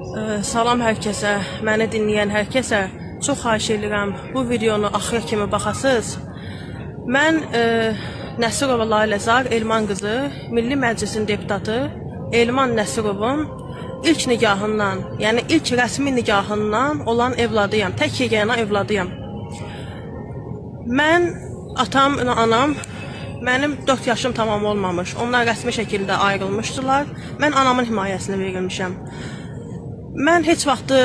Salam hər kəsə, məni dinləyən hər kəsə. Çox xahiş edirəm bu videonu axıra kimi baxasınız. Mən Nəsirova Laləzar Elman qızı, Milli Məclisin deputatı Elman Nəsirovun ilk nigahından, yəni ilk rəsmi nigahından olan evladıyam. Tək yeganə evladıyam. Mən atam, anam mənim 4 yaşım tamam olmamış. Onlar rəsmi şəkildə ayrılmışdılar. Mən anamın himayəsinə verilmişəm. Mən heç vaxtı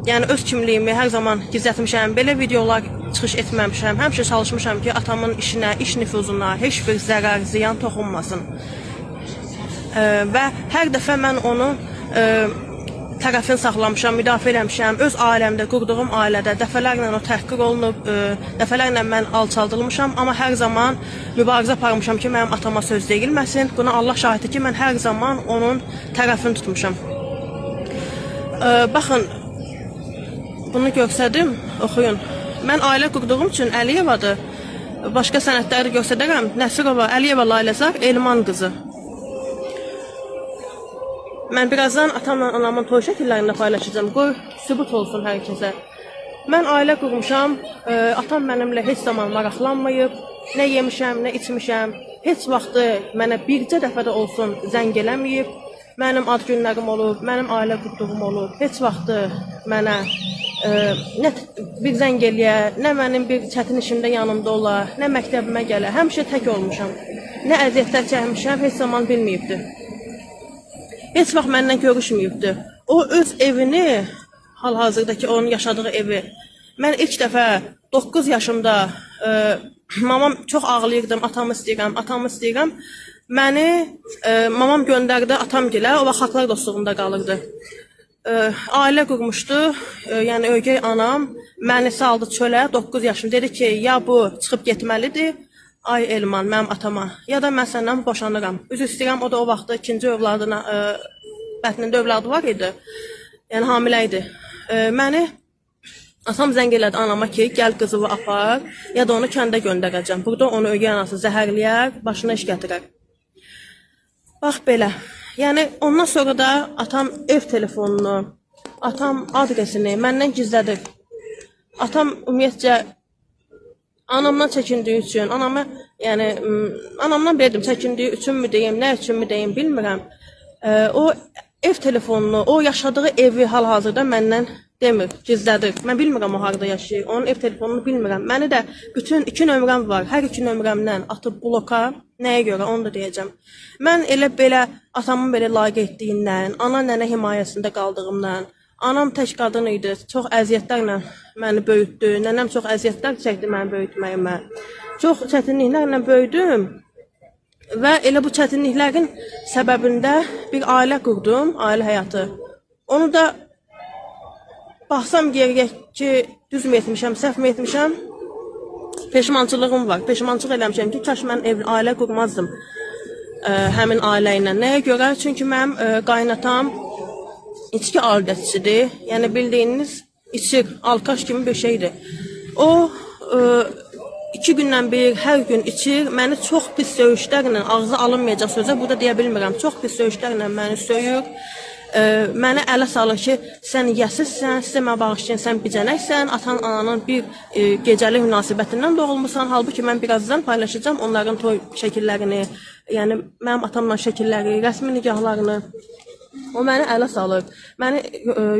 yəni öz kimliyimi hər zaman gizlətmişəm. Belə videolar çıxış etməmişəm. Həmişə çalışmışam ki, atamın işinə, iş nüfuzuna heç bir zərər, ziyan toxunmasın. Və hər dəfə mən onu tərəfini saxlamışam, müdafiə eləmişəm. Öz ailəmdə, qurduğum ailədə dəfələrlə o təhqir olunub, dəfələrlə mən alçaldılmışam, amma hər zaman mübarizə aparmışam ki, mənim atama söz deyilməsin. Buna Allah şahiddir ki, mən hər zaman onun tərəfini tutmuşam. Baxın, bunu göstərdim, oxuyun. Mən ailə qurduğum üçün Əliyevadır. Başqa sənədləri göstərərəm. Nəsirova Əliyeva Laləzar Elman qızı. Mən birazdan atamla anamın toy şəkillərini də paylaşacağam. Qoy sübut olsun hər kəsə. Mən ailə qurmuşam. Atam mənimlə heç zaman maraqlanmayıb. Nə yemişəm, nə içmişəm. Heç vaxtı mənə bircə dəfə də olsun zəng eləməyib. Mənim ad günlərim olub, mənim ailə qurduğum olub. Heç vaxtı mənə nə bir zəng eləyə, nə mənim bir çətin işimdə yanımda ola, nə məktəbimə gələ. Həmişə tək olmuşam. Nə əziyyətlər çəkmişəm, heç zaman bilməyibdi. Heç vaxt məndən görüşməyibdi. O öz evini, hal-hazırdakı onun yaşadığı evi, mən ilk dəfə 9 yaşımda mamam çox ağlayırdım, atamı istəyirəm, atamı istəyirəm. Məni mamam göndərdi atamgilə, o vaxt Xalqlar Dostluğunda qalırdı. Ailə qurmuşdu, yəni ögey anam məni saldı çölə 9 yaşım. Dedi ki, ya bu çıxıb getməlidir, ay Elman, mənim atama, ya da mən səndən boşanıram. Üzr istəyirəm, o da o vaxtda ikinci övladına, bətnində övladı var idi. Yəni hamilə idi. Məni atam zəng elədi anama ki, gəl qızımı apar, ya da onu kəndə göndərəcəm. Burada onu ögey anası zəhərləyər, başına iş gətirər. Bax belə. Yəni ondan sonra da atam ev telefonunu, atam adresini məndən gizlədir. Atam ümumiyyətcə anamdan çəkindiyi üçün, anamı, yəni anamdan belə deyim, çəkindiyi üçünmü deyim, nə üçünmü deyim, bilmirəm. O ev telefonunu, o yaşadığı evi hal-hazırda məndən demir, gizlədir. Mən bilmirəm o harda yaşayır. Onun ev telefonunu bilmirəm. Məni də bütün iki nömrəm var. Hər iki nömrəmdən atıb bloka. Nəyə görə onu da deyəcəm. Mən elə belə atamın belə layiq etdiyindən, ana nənə himayəsində qaldığımdan, anam tək qadın idi, çox əziyyətlərlə məni böyütdü. Nənəm çox əziyyətlər çəkdi məni böyütməyimə. Çox çətinliklərlə böyüdüm. Və elə bu çətinliklərin səbəbində bir ailə qurdum, ailə həyatı. Onu da baxsam geriyə ki, düzmü etmişəm, səhvmi etmişəm, peşmançılığım var. Peşmançılıq eləmişəm ki, kaş mən ailə qurmazdım həmin ailə ilə. Nəyə görə? Çünki mənim qaynatam içki aludəçisidir. Yəni bildiyiniz içir, alkaş kimi bir şeydir. O 2 gündən bir, hər gün içir. Məni çox pis söyüşlərlə, ağza alınmayacaq sözə burada deyə bilmirəm. Çox pis söyüşlərlə məni söyür. Məni ələ salır ki, sən yəsizsən, sizə mən bağışlayın, sən bicənəksən, atan ananın bir gecəlik münasibətindən doğulmusan. Halbuki mən birazdan paylaşacağam onların toy şəkillərini, yəni mənim atamla şəkilləri, rəsmi nigahlarını. O məni ələ salır. Məni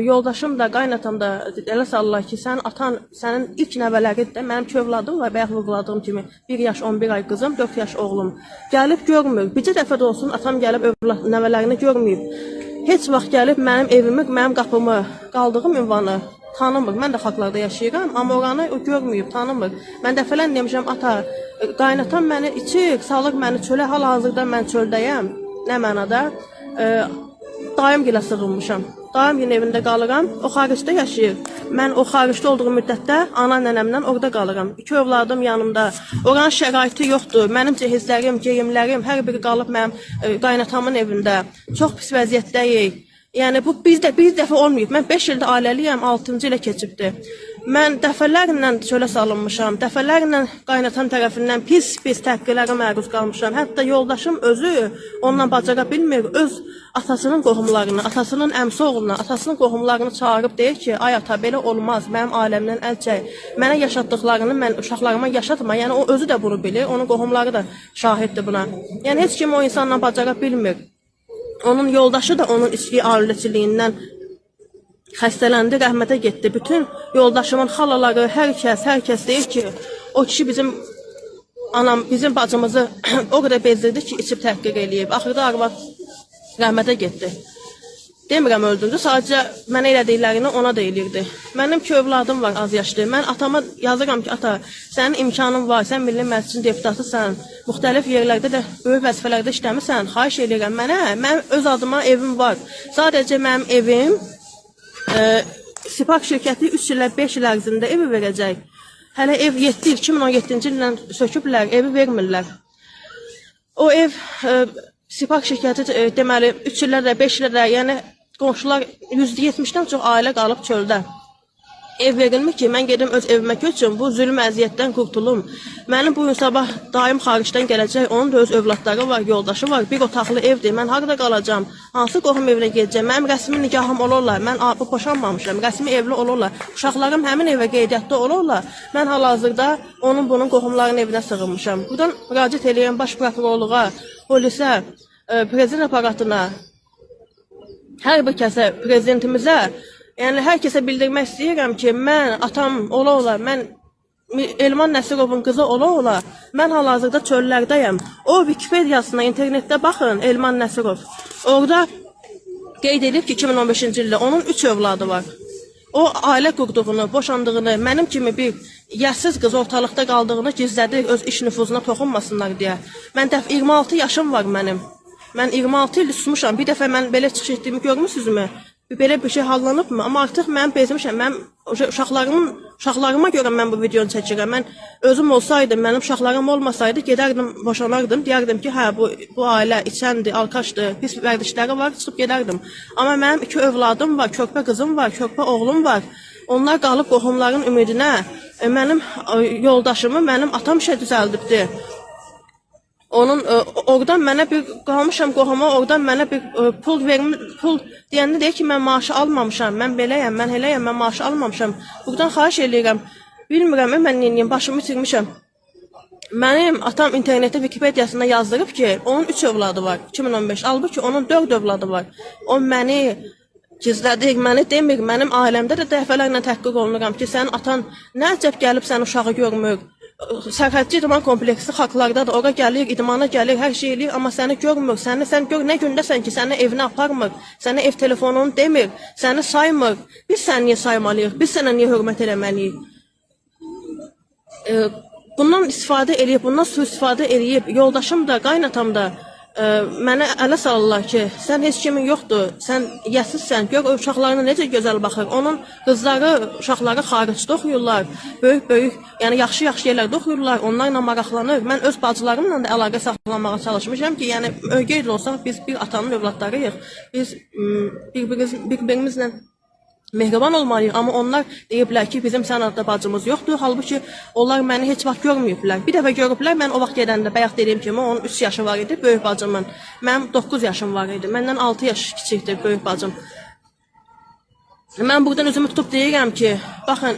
yoldaşım da, qaynatam da ələ salırlar ki, sənin atan, sənin ilk nəvələridir də. Mənim iki övladım var, bayaq vurğuladığım kimi 1 yaş 11 ay qızım, 4 yaş oğlum. Gəlib görmür. Bircə dəfə də olsun atam gəlib övlad nəvələrini görməyib. Heç vaxt gəlib mənim evimi, mənim qapımı, qaldığım ünvanı tanımır. Mən də Xalqlarda yaşayıram, amma oranı o görməyib, tanımır. Mən dəfələrlə demişəm, ata, qaynatam məni içir, salır məni çölə, hal-hazırda mən çöldəyəm. Nə mənada? Dayım gilə sığınmışam. Dayım gilin evində qalıram. O xaricdə yaşayır. Mən o xaricdə olduğum müddətdə ana nənəmlə orada qalıram. İki övladım yanımda. Oranın şəraiti yoxdur. Mənim cehizlərim, geyimlərim hər biri qalıb mənim qaynatamın evində. Çox pis vəziyyətdəyik. Yəni bu bizdə bir dəfə olmayıb. Mən 5 ildir ailəliyəm, 6-cı ilə keçibdi. Mən dəfələrlə çölə salınmışam, dəfələrlə qaynatam tərəfindən pis-pis təhqirlərə məruz qalmışam. Hətta yoldaşım özü onunla bacara bilmir, öz atasının qohumlarını, atasının əmsi oğlunu, atasının qohumlarını çağırıb deyir ki, ay ata, belə olmaz, mənim ailəmdən əl çək, mənə yaşatdıqlarını mən uşaqlarıma yaşatma. Yəni o özü də bunu bilir, onun qohumları da şahiddir buna. Yəni heç kim o insanla bacara bilmir. Onun yoldaşı da onun içki alüdəçiliyindən xəstələndi, rəhmətə getdi. Bütün yoldaşımın xalaları, hər kəs deyir ki, o kişi bizim anam, bizim bacımızı o qədər bezdirdi ki, içib təhqir eləyib. Axırda arvad rəhmətə getdi. Demirəm öldürdü, sadəcə mənə elədiklərini ona da eləyirdi. Mənim ki övladım var, az yaşlı. Mən atama yazıram ki, ata, sənin imkanın var, sən Milli Məclisin deputatısan, müxtəlif yerlərdə də böyük vəzifələrdə işləmisən, xahiş eləyirəm mənə, mənim öz adıma evim var. Sadəcə mənim evim, Sipak şirkəti 3 ilə 5 il ərzində evi verəcək. Hələ ev 7 il, 2017-ci illə söküblər, evi vermirlər. O ev, Sipak şirkəti deməli 3 illə də 5 illə də, yəni qonşular %70-dən çox ailə qalıb çöldə. Ev verilmir ki, mən gedim öz evimə köçüm, bu zülm əziyyətdən qurtulum. Mənim bu gün sabah daim xaricdən gələcək, onun da öz övladları var, yoldaşı var, bir otaqlı evdir. Mən harada qalacam, hansı qohum evinə gedəcəm, mənim rəsmi nikahım olurlar, mən boşanmamışam, rəsmi evli olurlar, uşaqlarım həmin evə qeydiyyatda olurlar. Mən hal-hazırda onun bunun qohumların evinə sığınmışam. Buradan müraciət eləyirəm baş prokurorluğa, polisə, prezident aparatına, hər bir kəsə, prezidentimizə, yəni hər kəsə bildirmək istəyirəm ki, mən atam ola-ola, mən Elman Nəsirovun qızı ola-ola, mən hal-hazırda çöllərdəyəm. O Wikipediyasına, internetdə baxın, Elman Nəsirov. Orada qeyd edib ki, 2015-ci ildə onun 3 övladı var. O ailə qurduğunu, boşandığını, mənim kimi bir yəsiz qız ortalıqda qaldığını gizlədir, öz iş nüfuzuna toxunmasınlar deyə. Mən dəf 26 yaşım var mənim. Mən 26 il susmuşam. Bir dəfə mən belə çıxış etdiyimi görmüsünüzmü? Belə bir şey hallanıbmı? Amma artıq mən bezmişəm. Mən uşaqlarıma görə mən bu videonu çəkirəm. Mən özüm olsaydım, mənim uşaqlarım olmasaydı gedərdim, boşanardım. Deyərdim ki, hə bu ailə içəndir, alkaşdır, pis vərdişləri var, çıxıb gedərdim. Amma mənim 2 övladım var, körpə qızım var, körpə oğlum var. Onlar qalıb qohumların ümidinə. Mənim yoldaşımı mənim atam işə düzəldibdir. Onun oradan mənə bir qalmışam qohuma, oradan mənə bir pul vermi, pul deyəndə deyir ki, mən maaşı almamışam, mən beləyəm, mən eləyəm, mən maaşı almamışam. Buradan xahiş eləyirəm. Bilmirəm, mən neyniyim, başımı itirmişəm. Mənim atam internetdə Wikipediyasında yazdırıb ki, onun 3 övladı var, 2015. Halbuki onun 4 övladı var. O məni gizlədir, məni demir. Mənim ailəmdə də dəfələrlə təhqir olunuram ki, sənin atan nə əcəb gəlib sənin uşağı görmür. Sərhədçi idman kompleksi xalqlardadır, ora gəlir, idmana gəlir, hər şey eləyir, amma səni görmür, səni, sən gör nə gündəsən ki, səni evinə aparmır, səni ev telefonunu demir, səni saymır. Biz səni niyə saymalıyıq, biz sənə niyə hörmət eləməliyik? Bundan istifadə eləyib, bundan sui-istifadə eləyib, yoldaşım da, qaynatam da mənə ələ salırlar ki, sən heç kimin yoxdur, sən yəsizsən, gör uşaqlarına necə gözəl baxır. Onun qızları, uşaqları xaricdə oxuyurlar, böyük-böyük, yəni yaxşı-yaxşı yerlərdə oxuyurlar, onlarla maraqlanır. Mən öz bacılarımla da əlaqə saxlamağa çalışmışam ki, yəni ögey də olsaq biz bir atanın övladlarıyıq, biz bir-birimizlə mehriban olmalıyıq, amma onlar deyiblər ki, bizim sən adda bacımız yoxdur. Halbuki onlar məni heç vaxt görməyiblər. Bir dəfə görüblər, mən o vaxt gedəndə, bayaq dediyim kimi, onun 3 yaşı var idi, böyük bacımın. Mənim 9 yaşım var idi, məndən 6 yaş kiçikdir böyük bacım. Mən buradan özümü tutub deyirəm ki, baxın,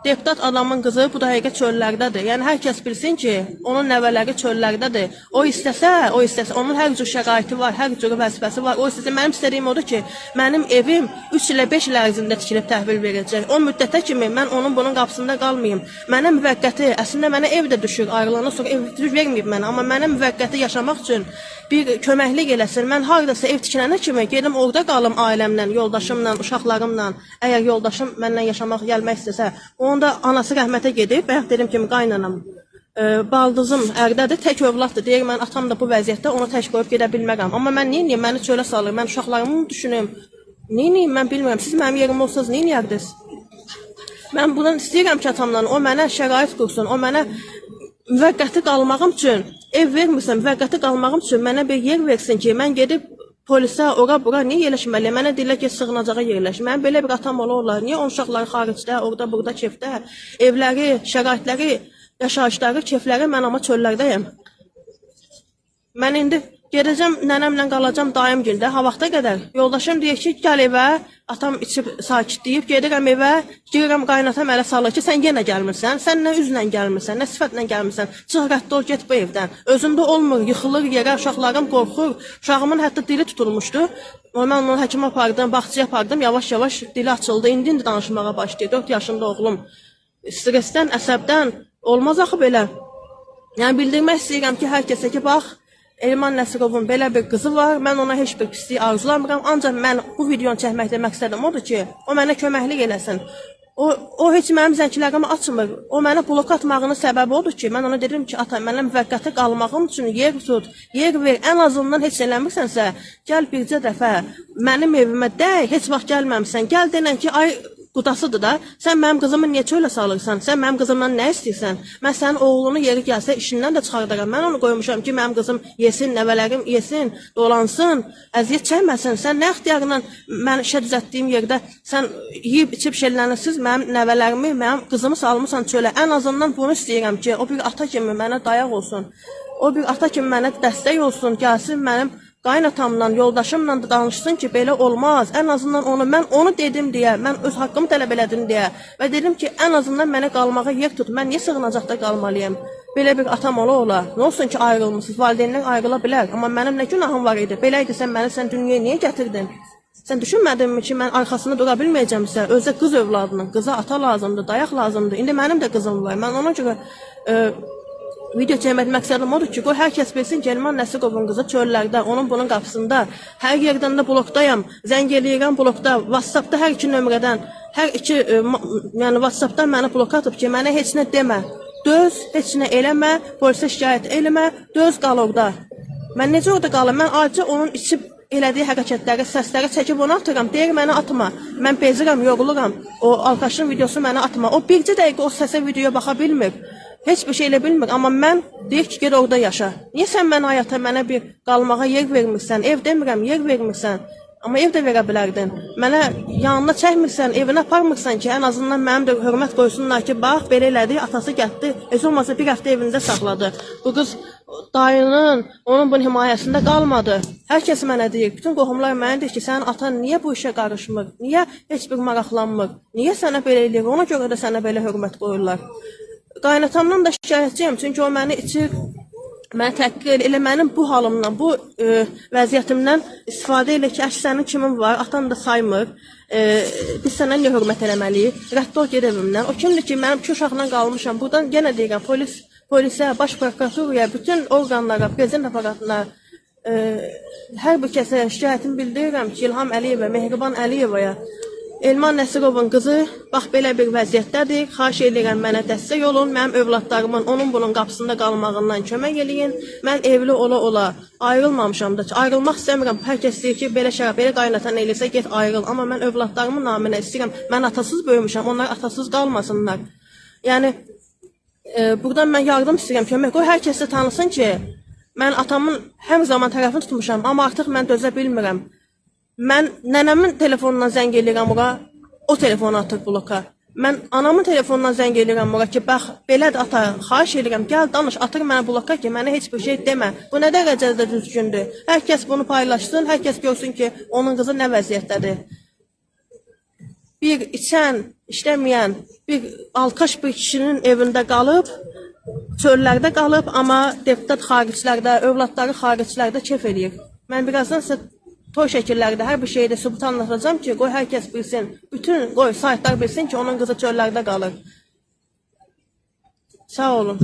deputat adamın qızı bu dəqiqə çöllərdədir. Yəni hər kəs bilsin ki, onun nəvələri çöllərdədir. O istəsə, onun hər cür şəraiti var, hər cür vəzifəsi var. O istəsə, mənim istədiyim odur ki, mənim evim 3 ilə 5 il ərzində tikilib təhvil verəcək. O müddətə kimi mən onun bunun qapısında qalmayım. Mənə müvəqqəti, əslində mənə ev də düşür, ayrılandan sonra ev verməyib mənə, amma mənə müvəqqəti yaşamaq üçün bir köməklik eləsin. Mən haradasa ev tikilənə kimi gedim orada qalım ailəmlə, yoldaşımla, uşaqlarımla. Əgər yoldaşım mənlə yaşamaq gəlmək istəsə, onun da anası rəhmətə gedib, bayaq dediyim kimi qaynanam, baldızım ərdədir, tək övladdır. Deyir, mən atam da bu vəziyyətdə, onu tək qoyub gedə bilmərəm. Amma mən neyniyim, məni çölə salır, mən uşaqlarımı düşünüm. Neyniyim, mən bilmirəm. Siz mənim yerim olsanız neyniyərdiniz? Mən bundan istəyirəm ki, atamdan o mənə şərait qursun, o mənə müvəqqəti qalmağım üçün ev vermirsə, müvəqqəti qalmağım üçün mənə bir yer versin ki, mən gedib Polisə, ora bura niyə yerləşməliyəm? Mənə deyirlər ki, sığınacağa yerləş. Mənim belə bir atam ola olar. Niyə onun uşaqları xaricdə, orada, burada kefdə, evləri, şəraitləri, yaşayışları, kefləri, mən amma çöllərdəyəm. Mən indi gedəcəm nənəmlə qalacam dayımgildə ha vaxta qədər. Yoldaşım deyir ki, gəl evə, atam içib sakitləyib, gedirəm evə, girirəm qaynatam ələ salır ki, sən yenə gəlmirsən, sən nə üzlə gəlmirsən, nə sifətlə gəlmirsən, çıx rədd ol, get bu evdən. Özündə olmur, yıxılır yerə, uşaqlarım qorxur. Uşağımın hətta dili tutulmuşdu. Mən onu həkimə apardım, bağçaya apardım, yavaş-yavaş dili açıldı. İndi danışmağa başlayır. 4 yaşında oğlum. Stressdən, əsəbdən olmaz axı belə. Yəni bildirmək istəyirəm ki, hər kəsə ki, bax, Elman Nəsirovun belə bir qızı var. Mən ona heç bir pislik arzulamıram. Ancaq mən bu videonu çəkməkdə məqsədim odur ki, o mənə köməklik eləsin. O heç mənim zənglərimi açmır. O mənə blok atmağının səbəbi odur ki, mən ona dedim ki, ata, mənə müvəqqəti qalmağım üçün yer tut, yer ver. Ən azından heç eləmirsənsə, gəl bircə dəfə mənim evimə dəy, heç vaxt gəlməmisən. Gəl denən ki, ay qudasıdır da. Sən mənim qızımı niyə çölə salırsan? Sən mənim qızımdan nə istəyirsən? Mən sənin oğlunu yeri gəlsə işindən də çıxardaram. Mən onu qoymuşam ki, mənim qızım yesin, nəvələrim yesin, dolansın, əziyyət çəkməsin. Sən nə ixtiyarla mən işə düzəltdiyim yerdə sən yeyib içib şellənirsiz, mənim nəvələrimi, mənim qızımı salmısan çölə. Ən azından bunu istəyirəm ki, o bir ata kimi mənə dayaq olsun. O bir ata kimi mənə dəstək olsun, gəlsin mənim qaynatamla, yoldaşımla da danışsın ki, belə olmaz. Ən azından onu mən onu dedim deyə, mən öz haqqımı tələb elədim deyə və dedim ki, ən azından mənə qalmağa yer tut. Mən niyə sığınacaqda qalmalıyam? Belə bir atam ola ola. Nə olsun ki, ayrılmısınız? Valideynlər ayrıla bilər, amma mənim nə günahım var idi? Belə idi, sən məni sən dünyaya niyə gətirdin? Sən düşünmədinmi ki, mən arxasında dura bilməyəcəmsə, özə qız övladının, qıza ata lazımdır, dayaq lazımdır. İndi mənim də qızım var. Mən ona görə video çəkmək məqsədim odur ki, qoy hər kəs bilsin ki, Elman Nəsirovun qızı çöllərdə, onun bunun qapısında, hər yerdən də blokdayam, zəng eləyirəm blokda, WhatsApp-da hər iki nömrədən, hər iki, yəni WhatsApp-dan məni blok atıb ki, mənə heç nə demə, döz, heç nə eləmə, polisə şikayət eləmə, döz qal orada. Mən necə orada qalım? Mən acı onun içib elədiyi hərəkətləri, səsləri çəkib onu atıram. Deyir mənə atma. Mən bezirəm, yoruluram. O alkaşın videosu mənə atma. O bircə dəqiqə o səsə videoya baxa bilmir. Heç bir şey elə bilmir, amma mən deyir ki, get orada yaşa. Niyə sən mənə həyata, mənə bir qalmağa yer vermirsən? Ev demirəm, yer vermirsən. Amma ev də verə bilərdin. Mənə yanına çəkmirsən, evinə aparmırsan ki, ən azından mənim də hörmət qoysunlar ki, bax, belə elədi, atası getdi. Heç olmasa bir həftə evində saxladı. Bu qız dayının, onun bunun himayəsində qalmadı. Hər kəs mənə deyir, bütün qohumlar mənə deyir ki, sənin atan niyə bu işə qarışmır? Niyə heç bir maraqlanmır? Niyə sənə belə eləyir? Ona görə də sənə belə hörmət qoyurlar. Qaynatamdan da şikayətçiyəm, çünki o məni içir, məni təhqir eləyir. Elə mənim bu halımdan, bu vəziyyətimdən istifadə elə ki, əş sənin kimin var, atan da saymır. Biz sənə niyə hörmət eləməliyik? Rədd ol, get evimdən. O kimdir ki, mənim iki uşaqla qalmışam. Buradan yenə deyirəm, polisə, baş prokuraturaya, bütün orqanlara, prezident aparatına, hər bir kəsə şikayətimi bildirirəm ki, İlham Əliyevə, Mehriban Əliyevaya, Elman Nəsirovun qızı bax belə bir vəziyyətdədir. Xahiş edirəm mənə dəstək olun. Mənim övladlarımın onun bunun qapısında qalmağından kömək eləyin. Mən evli ola ola ayrılmamışam da. Ayrılmaq istəmirəm. Hər kəs deyir ki, belə şərab, belə qaynatan eləsə get ayrıl. Amma mən övladlarımın naminə istəyirəm. Mən atasız böyümüşəm. Onlar atasız qalmasınlar. Yəni buradan mən yardım istəyirəm, kömək. Qoy hər kəs də tanısın ki, mən atamın hər zaman tərəfini tutmuşam, amma artıq mən dözə bilmirəm. Mən nənəmin telefonundan zəng eləyirəm ora, o telefonu atır bloka. Mən anamın telefonundan zəng eləyirəm ora ki, bax, belədir ata, xahiş eləyirəm, gəl danış, atır mənə bloka ki, mənə heç bir şey demə. Bu nə dərəcədə düzgündür? Hər kəs bunu paylaşsın, hər kəs görsün ki, onun qızı nə vəziyyətdədir. Bir içən, işləməyən, bir alkaş bir kişinin evində qalıb, çöllərdə qalıb, amma deputat xariclərdə, övladları xariclərdə kef eləyir. Mən birazdan sizə toy şəkillərdə hər bir şeydə sübut anlatacağam ki, qoy hər kəs bilsin, bütün qoy saytlar bilsin ki, onun qızı çöllərdə qalır. Sağ olun.